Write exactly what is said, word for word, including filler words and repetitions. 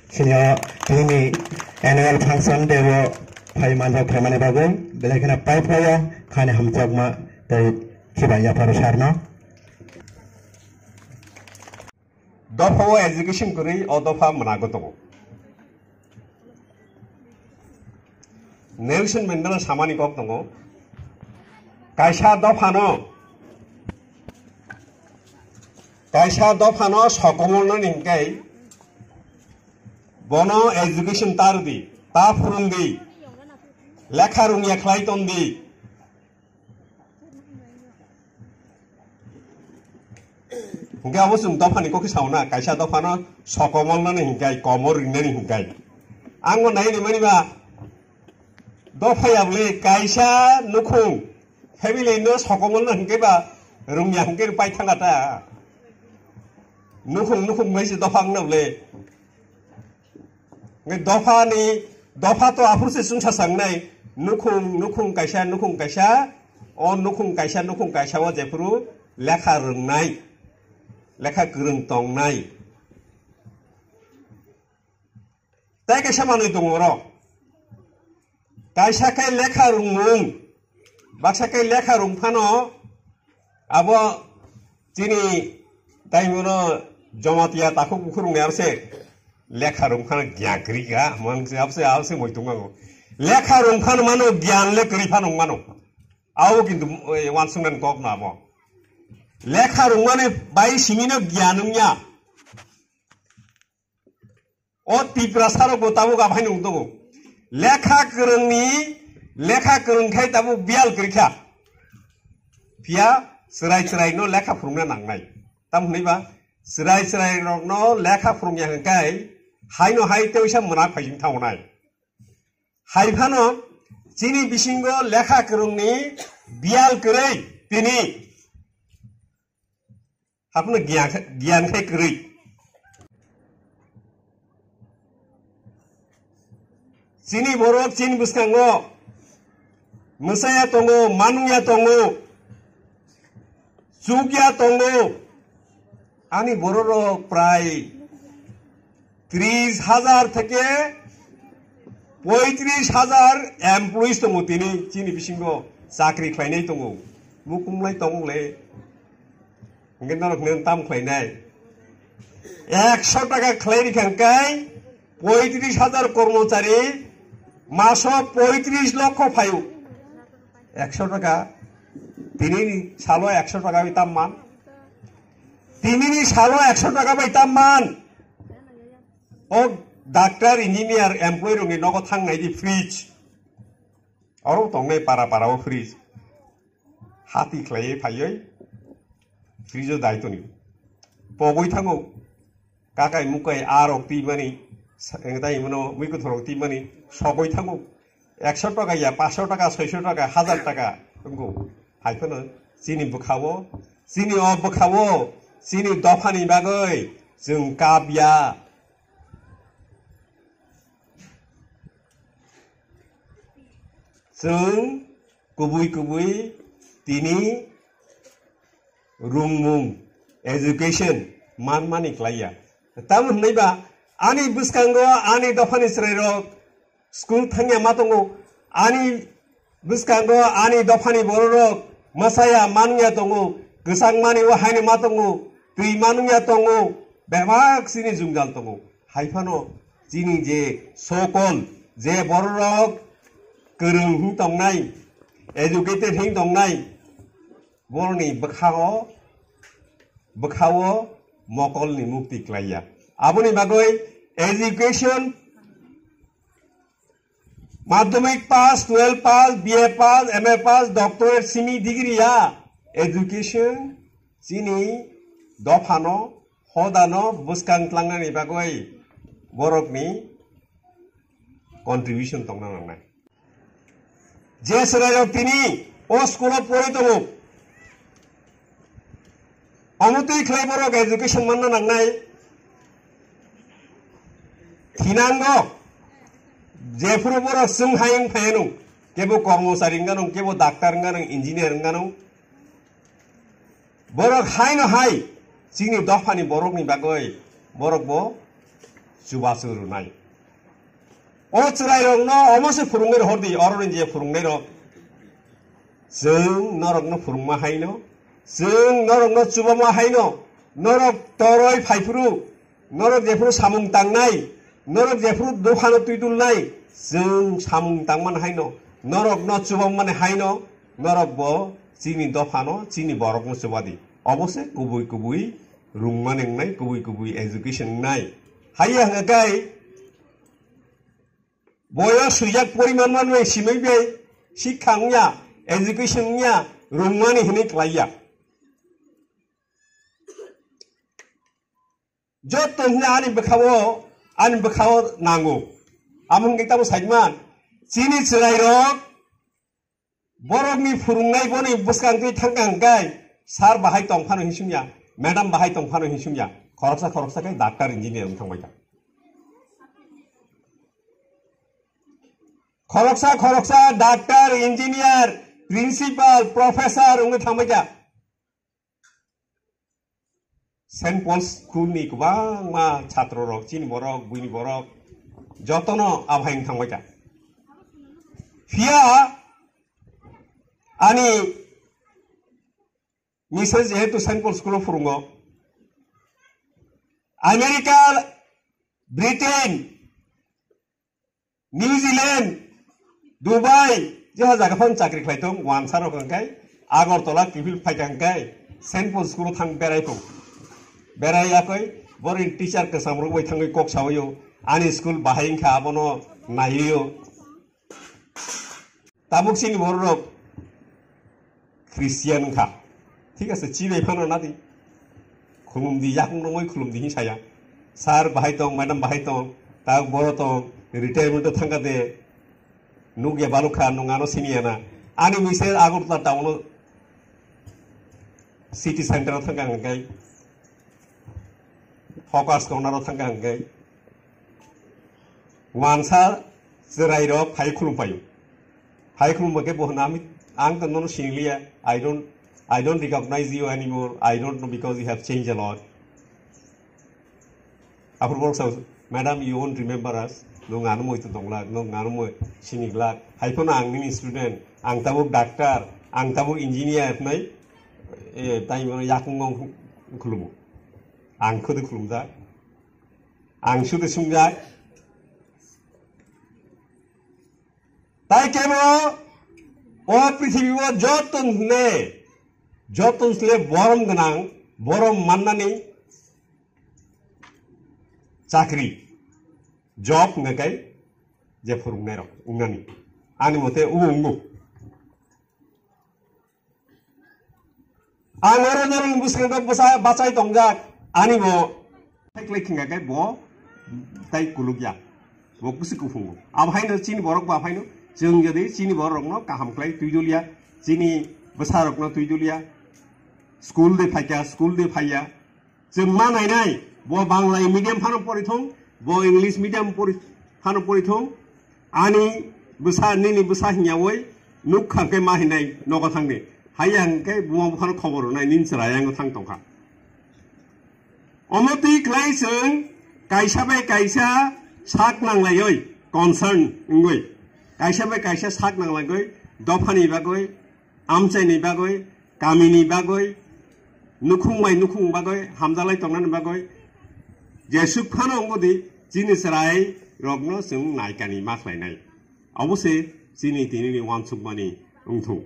Sini o tini annual function day o phai manjak phaimani bagwi belai kheno pai phaio khani hamjakma tei khibai yapharo sarno. Dopha o education kwrwi o dopha mwnago tongo. Nelson Mandela samani kok tongo. Kaisa dophano, kaisa dophano sokomornani hinkai bono education tardi, ta phurungdi, lekha rungya khlai tondi. Hingke abo chwng dophani kokhe sao na, kaisa dophano sokomornani hinkai, komor ringnani hinkai. Ang bo nai rimani ba, dopha ya bole kaisa nukhung family no sokomorna hinke ba rungya hinke pai thanga ta. Nukhung, nukhung bai se dopha wngna bole. Hingke dophani, dopha to aphuru se chwngsa sangnai, nukhung, nukhung kaisa, nukhung kaisa, o nukhung kaisa, nukhung kaisa o jephuru lekha rwngnai, lekha kwrwng tongnai. Tei kaisa manwi tongo oro. Kaisa khe lekha rwngmung, baksa khe lekha rwng phano abo chini tai bono Jamatia takhuk bukhuk rwngnai aro se lekha rwng phano gyan kwrwi kha, man se abo se, abo se moi tongo. Lekha rwng phano mano gyan le kwrwi phano mano. Abo kintu, eh, wansuknani kok no abo. Lekha rwngmani bai simi no gyan wngya. O Tiprasa rok bo tabuk aphai nung tongo. Lekha kwrwngni, lekha kwrwng khai tabuk biyal kwrwi kha. Phiya chwrai chwrai no lekha phwrwngna nangnai. Tamo hwnwi ba chwrai chwrai rok no lekha phwrwngya hwnkhe hai no hai teisa mwnak phaising thangnai. Hai phano chini bisingo lekha kwrwngni biyal kwrwi tini. Haphano giyan, giyan khai kwrwi. Chini borok chini bwskango mwsaya tongo, manungya tongo, chukya tongo. Ani bororok prai tris hajar theke poitris hajar employees tongo tini chini bisingo chakri khlainai tongo. Mukunglai tongo le. Hingke norok nini tam khlainai. Ekso taka khlai rikha hingkai poitris hajar kormochari maso poitris lokho phaio. Ekso taka. Tini salo ekso taka bai tam man. Tini ni salo ekso taka bai tam man. O doctor, engineer, employee rokni nogo thangnai di fridge. Oro tongnai para para o fridge. Hati khlaiwi phaiwi fridge o dai toni. Pogwi thango. Kakai mukai a rok twi mani, sa-, tai mano mui kuthorok twi mani sogwi thango. Ekso taka ya, paso taka, soiso taka, hajar taka wngkho. Hai phano chini bwkhao, chini o bwkhao, chini dophani bagwi chwng kap ya. Chwng kubui kubui tini rungmung, education, manmani klaiya. Tamo hwnwi ba ani bwskango ani dophani chwrairok school thangya ma tongo, ani bwskango ani dophani bororok mwsaya manungya tongo, kwchangmani o haino ma tongo, twi manungya tongo, bebak chini jwngjal tongo. Hai phano chini je sokol, je bororok kwrwng hwn tongnai, educated hwn tongnai, boroni bwkhao, bwkhao mokolni mukti klaiya. Aboni bagwi education, madhyamik pass, twelve pass, B A pass, M A pass, doctorate simi degree ya. Education chini dophano, hodano bwskang tlangnani bagwi borokni contribution tongna nangnai. Je chwrairok tini o school o pori tongo, omo twi khlai borok education manna nangnai. Thinango jephuru borok chwng hai wng phaianw, kebo kormochari wngano, kebo doctor wngano, engineer wngano. Borok haino hai chini dophani borokni bagwi borok bo chubachu rwnai. O chwrairokno omo se phwrwngwi rohor di, oroni je phwrwngnairok. Chwng norokno phwrwngma haino, chwng norokno chubama haino, norok toroi phaiphuru, norok jephuru samung tangnai, norok jephuru dophano twi dulnai, chwng samung tangmani haino, norokno chubamani haino, norok bo chini dophano, chini borokno chubadi. Obo se kubui kubui rungmani wngnai, kubui kubui education wngnai. Haiya hwnkhe kai, boyos swijak poriman manwi simwi bai, sikha wngya, education wngya, rungmani hwnwi klaiya. Joto hwnwi ani bwkhao, ani bwkhao nango. Amo hwnkhe tamo saimang, chini chwrairok, borokni phwrwngnai boni bwskang twi thangkha hwnkhe, sir bahai tong phano hinsingya, madam bahai tong phano hinsingya, khoroksa khoroksa khe doctor engineer wng thangbaikha. Khoroksa khoroksa doctor, engineer, principal, professor wngwi thangbaikha. Saint Paul School ni kwbangma chhatro rok, chini borok, buini borok, jotono abhaing thangbaikha. Phiya ani misal jehetu Saint Paul School o phwrwngo, America, Britain, New Zealand, Dubai, jeha jaga phano chakri khlai tong, wansa rok hwnkhe Agartala, Kiphil phaikha hwnkhe Saint Paul School o thang berai tong. Berai yakoi, boring teacher kwcham rok bai thangwi kok sawi o, ani school bahai wngkha abono naiwi o. Tabuk chini borok rok Christian wngkha. Thik ase, chibai phano nadi. Khulumdi, yakung romwi khulumdi hin saya. Sir bahai tong, madam bahai tong, tak boro tong, retirement o thangkha de. Nukya balukha, nung ano siniya na. Ani mise Agartala town o city center o thangkha hwnkhe. Hawkers corner o thangkha hwnkhe. Wansa chwrai rok phai khulum paio. Hai khulumba khe bo hwna, "Ami, ang to nono siniliya. I don't, I don't recognize you anymore. I don't know because you have changed a lot." Aphuru borok sa, "Madam, you won't remember us. Nwng ano moi to tonglak, nwng ano moi siniglak. Hai phano ang nini student, ang tabuk doctor, ang tabuk engineer," hwnwi, eh, tai mano yakung wng khulumo. Ang khudi khulumjak. Ang sudu sungjak. Tai kebo o prithibi o joto hwnle, joto hwnle borom gwnang, borom mannani chakri, job hwnga kai je phurungnai rok wngnani. Ani mote o wngo. Ang oro norokni bwskango bwsa-, bachai tongjak, ani bo pheklai khingkha khe bo tai kulukya, bo kusi kuphungo. Abo haino chini borok ba phaino, chwng jodi chini borok rokno kaham khlai twi doliya, chini bwsa rokno twi doliya, school de phaikha, school de phaiya, chwng ma nainai, bo Bangla medium phano pori thung, bo English medium pori, phano pori thung, ani bwsa, nini bwsa hingyawi nuk kha khe ma hinai nogo thangni. Haiya hwnkhe buma buphano khobor rwnai, nini chwrai yango thang tongkha. Omo twi khlai chwng kaisa bai kaisa sak nanglaiwi, concern wngwi, kaisa bai kaisa sak nanglaiwi, dophani bagwi, amchaini bagwi, kamini bagwi, nukhung bai nukhung bagwi, hamjalai tongnani bagwi, jesuk phano wngodi chini chwrai rokno chwng naikani ma khlainai. Obo se chini tinini uansukmani wngthung.